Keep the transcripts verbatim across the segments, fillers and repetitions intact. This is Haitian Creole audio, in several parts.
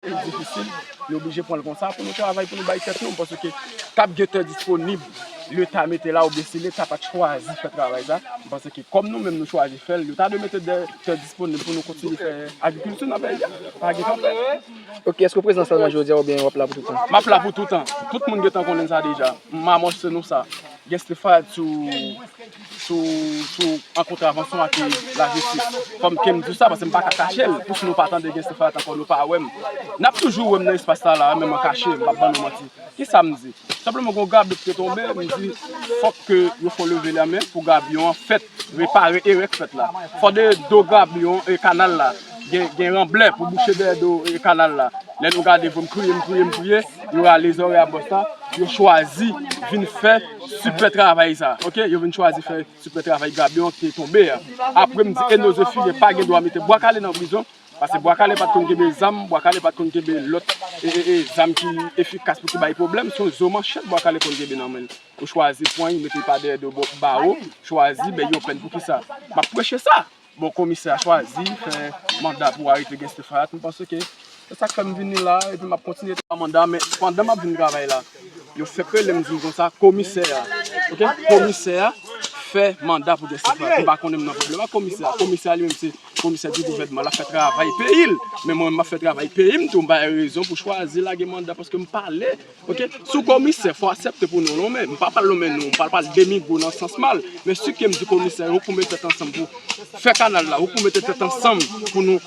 Li difisil, nou oblije pran l konsa pou nou travay, pou nou bay tèt nou, paske t ap gen tè disponib Leta mete la, oubyen si Leta pa t chwazi fè travay sa, m panse ke kòm nou menm nou chwazi fè l, yo ta dwe mete de tè disponib pou nou kontinye fè agrikilti nan peyi a. Pa gen pwoblèm. Ok, èske w prezan sèlman jodi a oubyen w ap la pou toutan? M ap la pou toutan. Tout moun gentan konnen sa deja. M amòse nou sa. Gen Stefad sou, sou, sou an kontravansyon ak lajistis. Fò m ke m di sa, paske m pa ka kache l. Pou si nou pa tande Gen Stefad ankò, nou pa wè m. N ap toujou wè m nan espas sa la, menm an kache, m p ap ban nou manti. Kisa m di? Senpleman, gen yon gabyon ki te tonbe, m di, fòk ke yo fè yon leve la men pou gabyon an fèt, repare erè k fèt la. Fò dèyè do gabyon e kanal la, gen, gen ranblè pou bouche dèyè do e kanal la. Lè nou gade, m kriye, m kriye, m kriye, yo rale zòrèy a bòs la, yo chwazi vin fè sipè travay sa, ok? Yo vin chwazi fè sipè travay gabyon ki te tonbe a. Apre, m di, Eno Zefiryen pa gen dwa mete Bwa Kale nan prizon, paske Bwa Kale pa t konn kenbe zam, Bwa Kale pa t konn kenbe lòt e, e, e, zam ki efikas pou ki bay pwoblèm, se yon zo manchèt Bwa Kale konn kenbe nan men l. Ou chwazi pran l, mete l pa dèyè do bo-, bawo, chwazi bay yon pèn. Poukisa? M ap preche sa. Bon, komisè a chwazi fè manda pou arete Gen Stefad, m panse ke se sa k fè m vini la, epi m ap kontinye travay manda, men pandan m ap vin travay la, yo fèk rele m di m konsa, komisè a, ok, komisè a fè manda pou Gen Stefad. M pa konnen m nan pwoblèm ak komisè a. Komisè a li menm se komisè di gouvènman, l ap fè travay peyi l. Men mwen menm m ap fè travay peyi m tou, m bay rezon pou chwazi lage manda paske m pale. Ok? Si w komisè, fò w aksepte pou non lonmen. M pa pral lonmen non, m pa pral denigre w nan sans mal. Men si ke m di komisè, yo pou mete tèt ansanm pou fè kanal la, yo pou mete tèt ansanm pou nou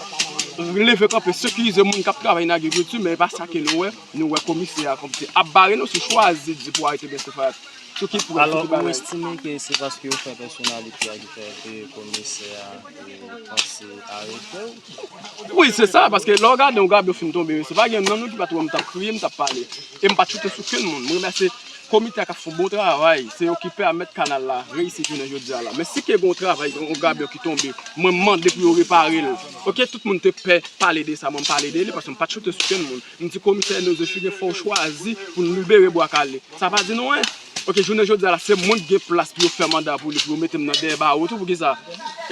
leve kanpe, sekirize moun k ap travay nan agrikilti, men e pa sa ke nou wè. Nou wè komisè a kòmsi ap bare nou, si w chwazi di pou arete Gen Stefad. Sou ki pwen, sou ki bagay? Alò, ou estime ke se paske yo fè pèsonalite a ki fè ke komisè a, e, panse arete w? Wi, se sa, paske lè w gade yon gabyon fin tonbe, se pa gen nan nou ki pa t wè m t ap kriye, m t ap pale. E m pa t choute sou kenn moun. M remèsye komite a k ap fè yon bon travay. Se yo ki pèmèt kanal la reyisi jounen jodi a la. Men si ke gen yon travay, yon gabyon ki tonbe, mwen m mande pou yo repare l. Ok, tout moun te pè pale de sa, mwen m pale de li, paske m pa t choute sou kenn moun. M di komisè Eno Zefiryen, fò w chwazi pou n libere Bwa Kale. Sa pa di nou anyen. Ok, jounen jodi a la, se mwen ki gen plas pou yo fè manda pou li, pou yo mete m nan dèyè bawo tou, poukisa?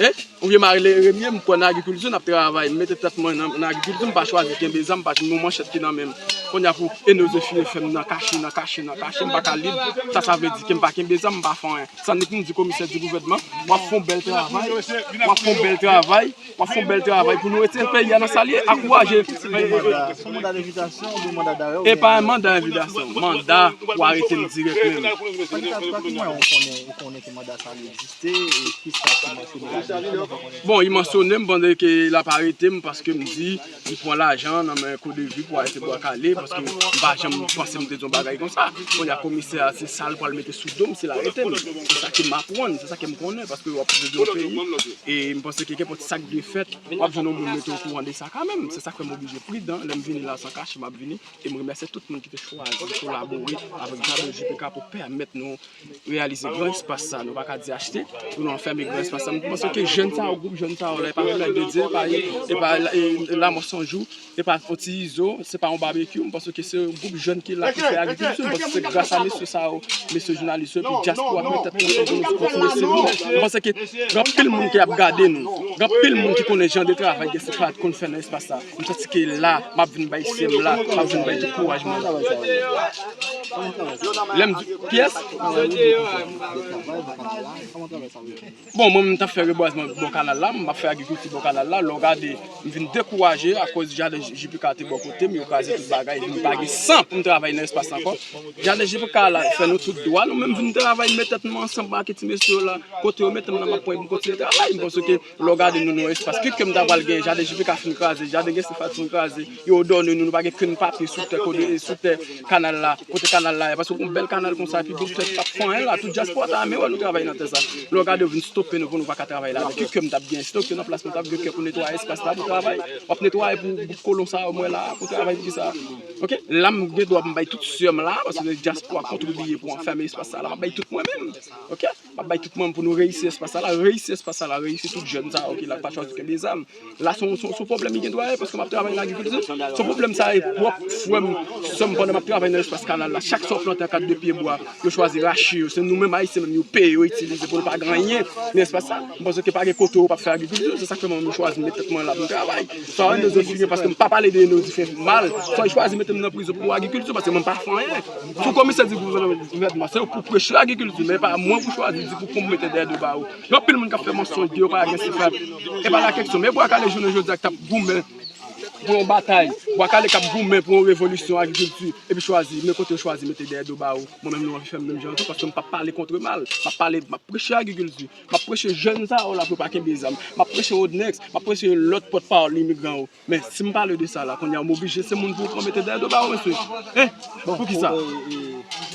E, oubyen m ale Remye, m kwè nan agrikilti, n ap travay, m mete tèt mwen nan, nan agrikilti, m pa chwazi kenbe zam, m pa tchouke yon manchèt ki nan men m. Kounye a pou Eno Zefiryen fè m nan kache, nan kache, nan kache, m pa ka lib. Sa, sa vle di ke m pa kenbe zam, m pa fè anyen. Sa n nik m di komisè di gouvènman, w ap fè yon bèl travay, w ap fè yon bèl travay, w ap fè yon bèl travay pou nou retire peyi a nan sa l ye, ankouraje. Se yon manda, se yon manda envitasyon oubyen manda darè? E pa yon manda envitasyon, manda pou arete m dirèk menm. Pa ki, pa ki mwayen ou konnen, ou konnen ke manda sa li egziste e kisa ki mansyone ladan l? Bon, li mansyone m pandan ke l ap arete m paske m di li pran lajan nan men Kodevi pou arete Bwa Kale, paske m pa janm panse m te di yon bagay konsa. Kounye a komisè a, se sa l pral mete sou do m si l arete m. Se sa ke m aprann, se sa ke m konnen, paske w ap pwoteje yon peyi. E m panse ke kenpòt sa k dwe fèt, w ap jwenn yon moun mete w okouran de sa kanmenm. Se sa k fè m oblije pridan. Lè m vini la san kache, m ap vini. E m remèsye tout moun ki te chwazi kolabore avèk Jardin J P K pou pèmèt nou reyalize gran espas sa, nou pa ka di achte, pou nou anfème gran espas sa. M panse ke jèn sa yo, gwoup jèn sa yo la, e pa Fred de Dieu, e pa, e pa, e Lamò Sanjou, e pa yon ti Izo, se pa yon Babekyou, m panse ke se yon gwoup jèn ki la, ki fè agrikilti, m panse se gras a mesye sa yo, mesye jounalis yo, epi dyaspora ki met tèt ansanm pou nou kontinye sipòte. M panse ke gen anpil moun ki ap gade nou, gen anpil moun ki konnen jan de travay Gen Stefad konn fè nan espas sa. M santi ke la, m ap vin bay sè m la, m ap vin bay tout kouraj mwen. Lè m di, kiyès? Bon, mwen, m t ap fè rebwazman bò kanal la, m ap fè agrikilti bò kanal la. Lè w gade, m vin dekouraje akoz jaden J P K te bò kote m, yo kraze tout bagay, m pa gen san pou m travay nan espas ankò. Jaden J P K la fè nou tout dwa, nou menm vin travay, met tèt nou ansanm ak ti mesye yo la, kote yo mete m nan, m ap pran, m kontinye travay. M panse ke lè w gade nou, nou espas, ki ke m ta pral gen, jaden J P K fin kraze, jaden Gen Stefad fin kraze, yo done nou, nou pa gen kenn papye sou tè, kote, sou tè kanal la, kote kanal la ye, paske yon bèl kanal konsa, epi gwoup tè ki p ap fè anyen la, tout dyaspora ta renmen wè nou travay nan tè sa. Lè w gade, yo vin stope nou pou nou pa ka travay la. Ki ke m t ap gen? Si te yo ki te nan plas mwen, t ap gen kè pou netwaye espas la, pou travay. W ap netwaye pou gwoup kolon sa yo, mwen la, pou travay pou kisa? Ok? La, m gen dwa pou m bay tout sè m la, paske se dyaspora kontribye pou anfème espas sa la, m ap bay tout mwen menm. Ok? M ap bay tout mwen pou nou reyisi espas sa la, reyisi espas sa la, reyisi tout jèn sa yo ki la, k pa chwazi kenbe zam. La, se yon, se yon, se yon pwoblèm li gen dwa ye, paske m ap travay nan agrikilti. Se yon pwoblèm sa e pwòp frè m, sè m, pandan m ap travay nan espas kanal la. Chak sa w plante an kat de pye bwa, yo chwazi rache yo. Se nou menm Ayisyen menm yo peye, yo itilize pou nou pa gen anyen nan espas sa. M panse ke pa gen kote yo p ap fè agrikilti. Se sa k fè mwen menm m chwazi met tèt mwen la pou m travay. Sa w ap di fini paske m pa pale de Enodifè mal. Sa w chwazi mete m nan prizon pou agrikilti paske mwen m pa fè anyen. Si w komisè di gouvènman, se pou preche agrikilti, men pa mwen pou chwazi di pou pou m mete dèyè do ba yo. Gen anpil moun k ap fè mansonj, di yo pa gen sifat. E pa la keksyon. Men Bwa Kale jounen jodi a k t ap goumen pou yon batay. Bwa Kale k ap goumen pou yon revolisyon agrikilti. Epi chwazi, men kote yo chwazi mete dèyè do ba yo. Mwen menm nou anvi fè m menm jan an tou, paske m p ap pale kont mal. M ap pale, m ap preche agrikilti. M ap preche jèn sa yo la pou yo pa kenbe zam. M ap preche Rodnex, m ap preche lòt pòtpawòl imigran yo. Men si m pale de sa la, kounye a m oblije se moun pou yo pran mete dèyè do ba yo, mesye. Hein? Bon, pou ki sa?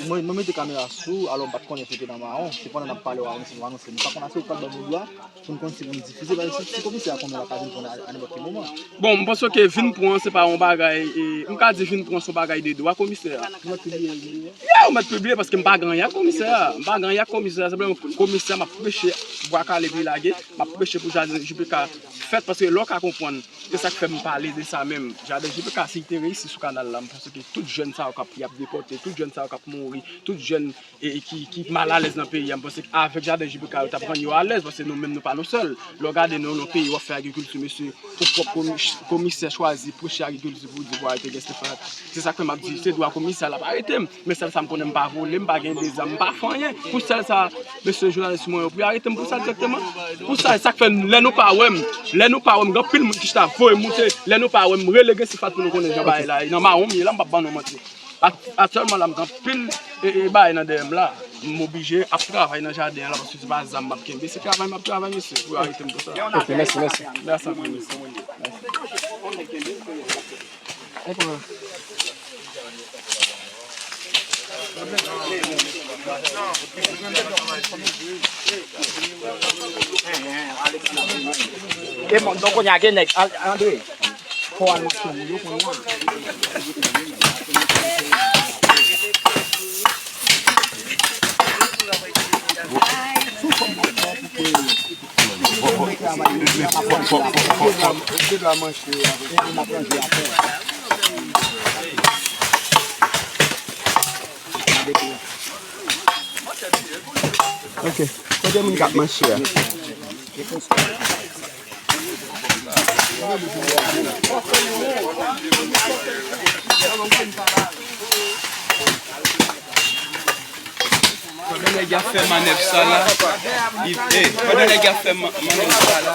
Mwen, mwen mete kamera sou, alò m pa t konnen si w te nan mawon. Sepandan n ap pale, w anonse, w anonse. Nou pa konn ase ou pral ban nou dwa pou n konn si pou n difize. Paske si, si komisè a konnen l ap ka vin pran a, a nenpòt ki moman. Bon, m panse ke vin pran se pa yon bagay, e, m ka di vin pran se yon bagay de dwa komisè a. Nou mèt pibliye, pibliye. Yeah, ou mèt pibliye paske m pa gen anyen ak komisè a. M pa gen anyen ak komisè a. Senpleman komisè a m ap preche Bwa Kale pi lage, m ap preche pou jaden J P K fèt paske lè w ka konprann, se sa k fè m pale de sa menm. Jaden J P K si l te reyisi sou kanal la, m panse ke tout jèn sa yo k ap, y ap depòte, tout jèn sa yo k ap mouri, tout jèn e, e ki, ki malalèz nan peyi a. M panse ke avèk jaden J P K yo t ap rann yo alèz, paske nou menm nou pa nou sèl. Lè w gade nou nan peyi, w ap fè agrikilti, mesye, ou pwòp komi-, komisè chwazi preche agrikilti pou di pou arete Guy Stéphane. Se sa k fè m ap di, se dwa komisè a l ap arete m. Men sèl sa m konnen, m pa vole, m pa gen de zam, m pa fè anyen. Pou sèl sa, mesye jounalis mwen yo, pou yo arete m pou sa dirèkteman. Pou sa, e sa k fè lè nou pa wè m, lè nou pa wè m, gen anpil moun ki chita voye m moute, lè nou pa wè m, rele Guy Stéphane pou nou konnen jan bagay la ye. Nan mawon m ye la, m p ap ban nou manti. Ak-, aktyèlman la, m gen anpil, e, e, bagay nan dèyè m la. M oblije ap travay nan jaden an la, paske se pa zam m ap kenbe, se travay m ap travay, mesye, pou yo arete m pou sa. Ok, mèsi, mèsi. Mèsi anpil, mesye. E bon, donk, kounye a gen nèg, Al-, André. Fò al mache wi yo kounye a. Ok. Kote moun k ap mache a? Pandan nèg y ap fè manèv sa la, li, eh, pandan nèg y ap fè ma-, manèv sa la,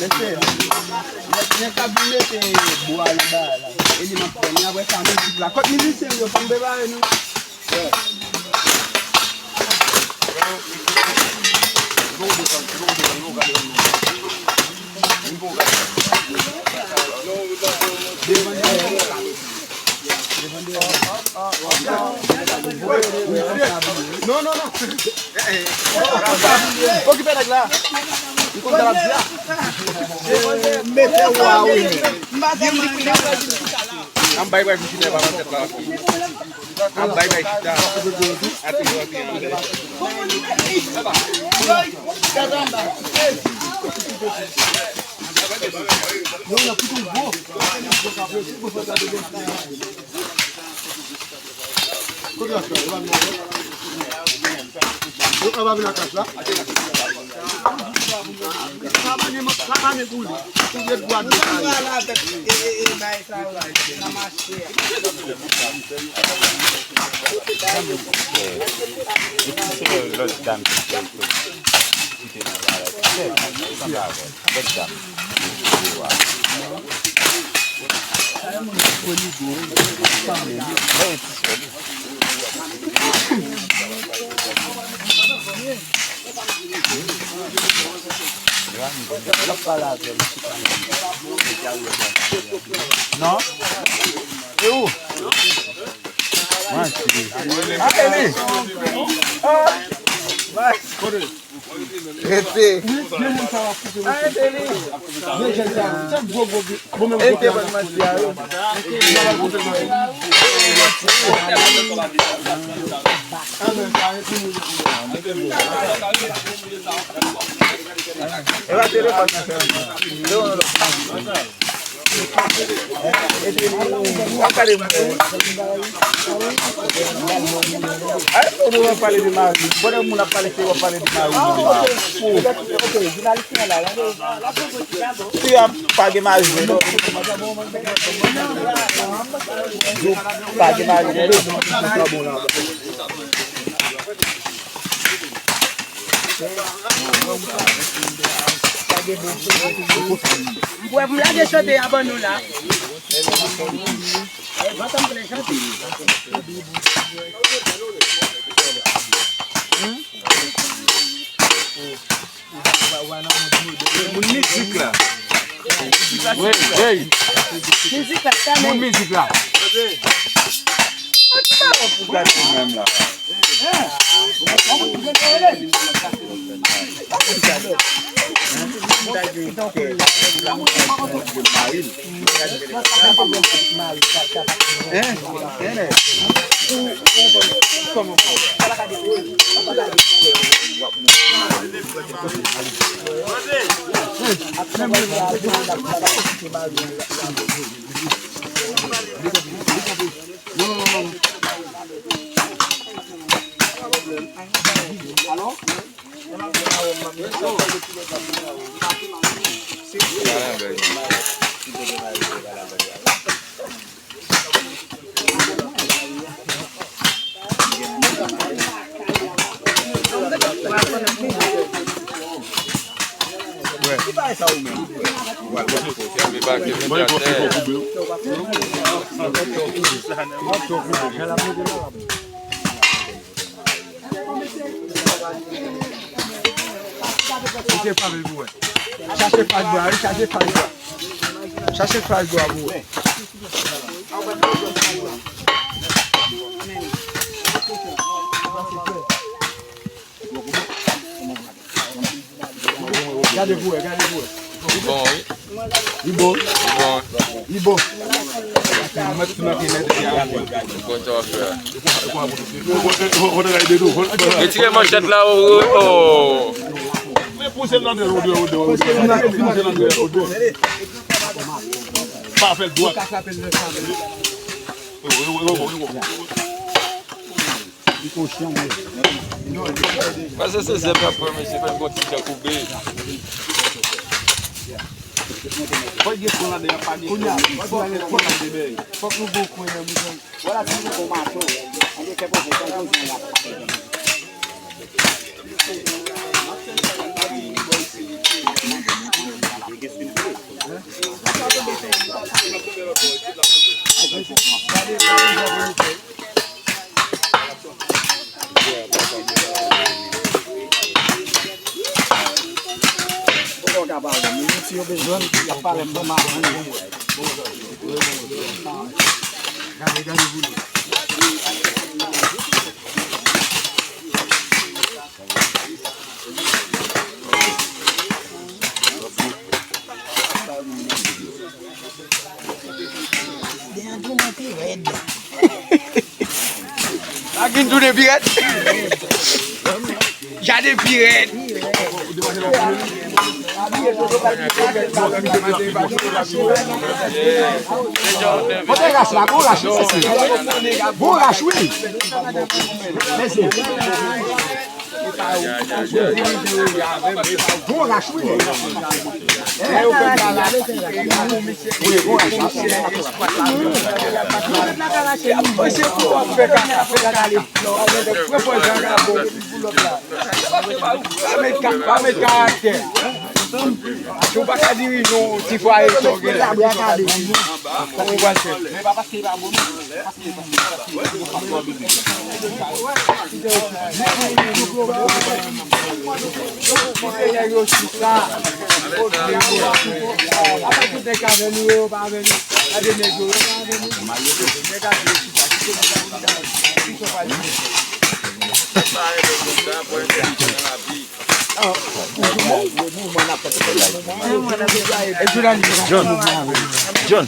Mesye, nèg, nèg k ap vin mete bwa nan bagay la. E li m ap pran. Men apre sa, mizik la. Kot mizisyen m yo? Fò m prepare nou. Non, non, non. Okipe nèg la. Li konn sa l ap di a. Mete w a wi. An bay bay pou chita pa nan tèt la. An bay bay chita. Ate yo ate an. Yo, yo, ki tou gwo. Kote la, yo pa vin nan klas la. Sa pa gen, sa pa gen kouri. Kouri dwat de kare. Epi se lòt dam ki fè l tou. Ki te nan bagay. Lè, ansanm avè l. Lòt dam. Non? E ou? Mwen, a, e li. Rete. Arete li. Rete, bann manti a yo. E pa telefòn nan sèlman. Yo, w ap pale de mwen. Ay, w ap pale de mari. Pandan moun ap pale, se w ap pale de mari. Ou fou. Si y ap pa gen mari vre, non. Yo pa gen mari vre, non. M kwè pou m lage chante a ban nou la. Moun mizik la. Wey, wey. Mizik la, sa moun mizik la. Ou gade menm la. Chache faj bwa, wi, chache faj bwa. Chache faj bwa pou wè. Gade pou wè, gade pou wè. Li bon, wi. Li bon. Li bon. Li bon. Mwen tou nan pye nèt. Bon, sa w ap fè a. Retire manchèt la, o, o, o. Pa fè l dwat. Paske se zèb la pran, mesye, fè l gon ti jan koube. Kounye a, fòk nou gon kwen nan mizè. Vwala, si nou gon mato, ann fè pwofesyon, ann fè yon ap. Deandro nan pi rèd. Akin tounen pi rèd. Jaden pi rèd. Kote rach la? Gon rach wi, mesye. Gon rach wi. Mesye. Gon rach wi. Wi, gon rach. Mesye, pou w ap fè kaka, fè kaka. Pa met ka-, pa met karaktè. Si w pa ka dirije yon ti fwaye sa w gen la, kòman w pral fè? Kite nèg yo chita. Apa tout nèg ka avè nou, yo pa avè nou. Gade nèg yo, yo pa avè nou. Nèg ap vin chita. Kite nèg ap vin chita. John, John,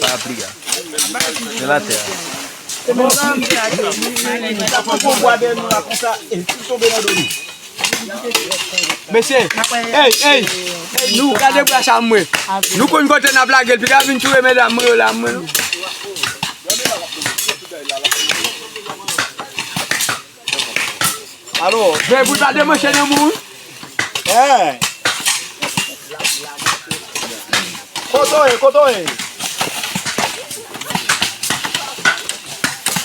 pa apli a. Se latè a. Mesye, ey, ey, nou gade bra sa mwen. Nou konn kote n ap lage l, piga vin touye medam mwen yo la mwen. Alo. Veye pou l pa demanche nan moun. Hey. Kote w ye, kote w ye?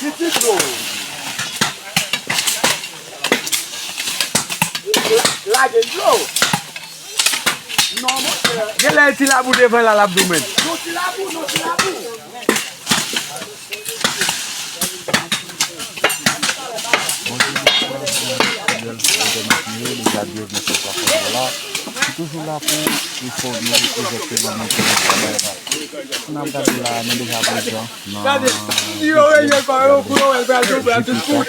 Pitit dlo. Lage dlo. Non, monchè. Genlè ti labou devan la, l ap di w menm. Non, ti labou, non, ti labou. Bonjou, bonswa, fidèl entènot nou yo, deja byenvni sou platfòm nou la. Nou toujou la pou enfòme egzakteman nan kèk bagay la. Si n ap gade la, nou deja prezan nan Sètifika.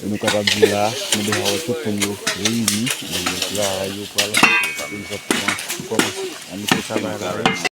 E nou kapab di la, nou deja wè tout moun yo reyini, e travay yo pral egzakteman kòmanse. Ann nou fè travay la.